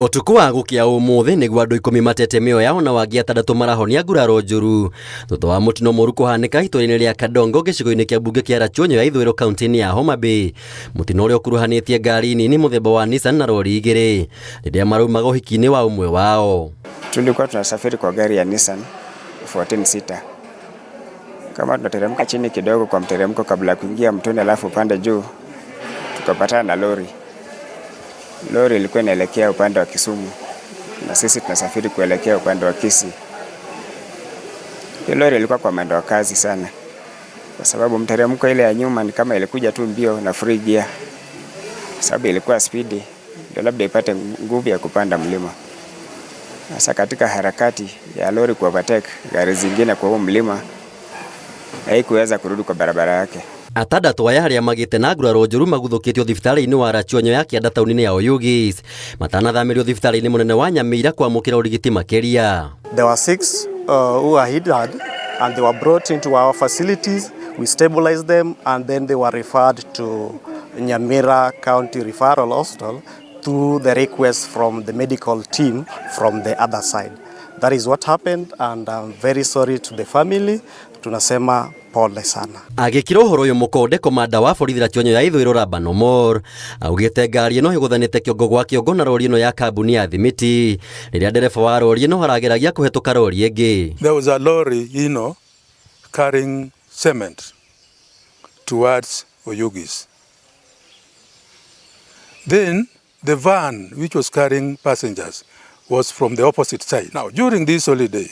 Ũtukũ wa gũkĩa ũmũthĩ nĩguo andũ 10 matete mĩoyo yao na wangĩ 6 marahonia nguraro njũru thutha wa mũtino mũru kũhanĩka itũũra-inĩ rĩa Kadongo gĩcigo-inĩ kĩa mbunge kĩa Rachuonyo ya ithũĩro kaunti-inĩ ya Homa Bay. Mũtino ũrĩa ũkuruhanĩtie ngari nini mũthemba wa Nissan na rori 2 rĩrĩa maraumaga ũhiki-inĩ wa ũmwe wao. Tulikuwa tunasafiri kwa gari ya Nissan 14 seater. Kama tunateremka chini kidogo kwa mteremko kabla ya kuingia mtoni alafu upande juu, tukapatana na lori. Lori ilikuwa inaelekea upande wa Kisumu na sisi tunasafiri kuelekea upande wa Kisii. Hiyo lori ilikuwa kwa mwendo wa kasi sana, kwa sababu mteremko ile ya nyuma ni kama ilikuja tu mbio na free gear, kwa sababu ilikuwa spidi ndio labda ipate nguvu ya kupanda mlima. Sasa katika harakati ya lori ku overtake gari zingine kwa huo mlima, haikuweza kurudi kwa barabara yake. 6 aya arĩa magĩte na nguraro njũru maguthũkĩtio thibitarĩ-inĩ wa Rachuonyo ya kĩanda taũni-inĩ ya Oyugis matanathamĩrio thibitarĩ-inĩ mũnene wa Nyamira kwamũkĩra ũrigiti makĩria. There were 6 who were injured and they were brought into our facilities. We stabilized them and then they were referred to Nyamira County Referral Hospital through the request from the medical team from the other side. That is what happened and I'm very sorry to the family. Tunasema pole sana. Agĩkĩra ũhoro ũyũ mũkonde komanda wa borithi Rachuonyo ya ithũĩro Laban Omor augĩte ngari ĩno ĩgũthanĩte kĩongo gwa kĩongo na rori ĩno ya kambuni ya thimiti rĩrĩa ndereba wa rori ĩno arageragia kũhetũka rori ĩngĩ. There was a lorry, carrying cement towards Oyugis. Then the van, which was carrying passengers, was from the opposite side. Now, during this holiday,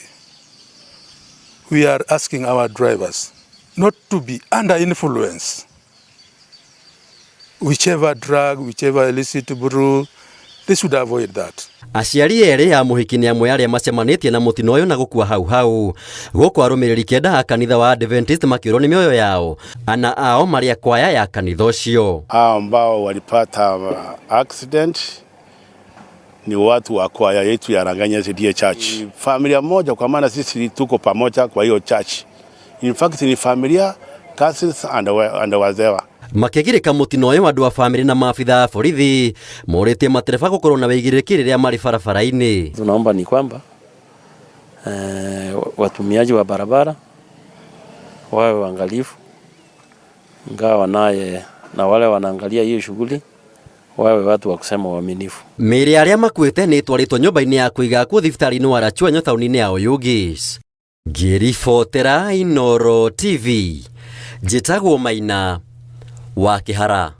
we are asking our drivers not to be under influence. Whichever drug, whichever illicit brew, they should avoid that. Aciari erĩ a mũhiki nĩ amwe arĩa macemanĩtie na mũtino ũyũ na gũkua hau hau gũkũ arũmĩrĩri 9 a kanitha wa Adventist makĩũrwo nĩ mĩoyo yao, 4 ao marĩ a kwaya ya kanitha ũcio. Hao ambao walipata accident ni watu wa kwaya yetu ya Ranganya SDA Church. Familia moja, kwa maana sisi tuko pamoja kwa hiyo church. In fact ni familia, cousins and wazewa. Makĩgirĩka mũtino ũyũ andũ a bamĩrĩ na maabitha a borithi morĩtie matereba gũkorwo na wĩigĩrĩrĩki rĩrĩa marĩ barabara-inĩ. Tunaomba ni kwamba watumiaji wa barabara wawe waangalifu, ingawa naye na wale wanaangalia hiyo shughuli wawe watu wa kusema uaminifu. Mĩĩrĩ arĩa makuĩte nĩ ĩtwarĩtwo nyũmba-inĩ ya kũiga akuũ thibitarĩ-inĩ wa Rachuonyo taũni-inĩ ya Oyugis. Ngĩribotera Inooro TV, njĩtagwo Maina wa Kĩhara.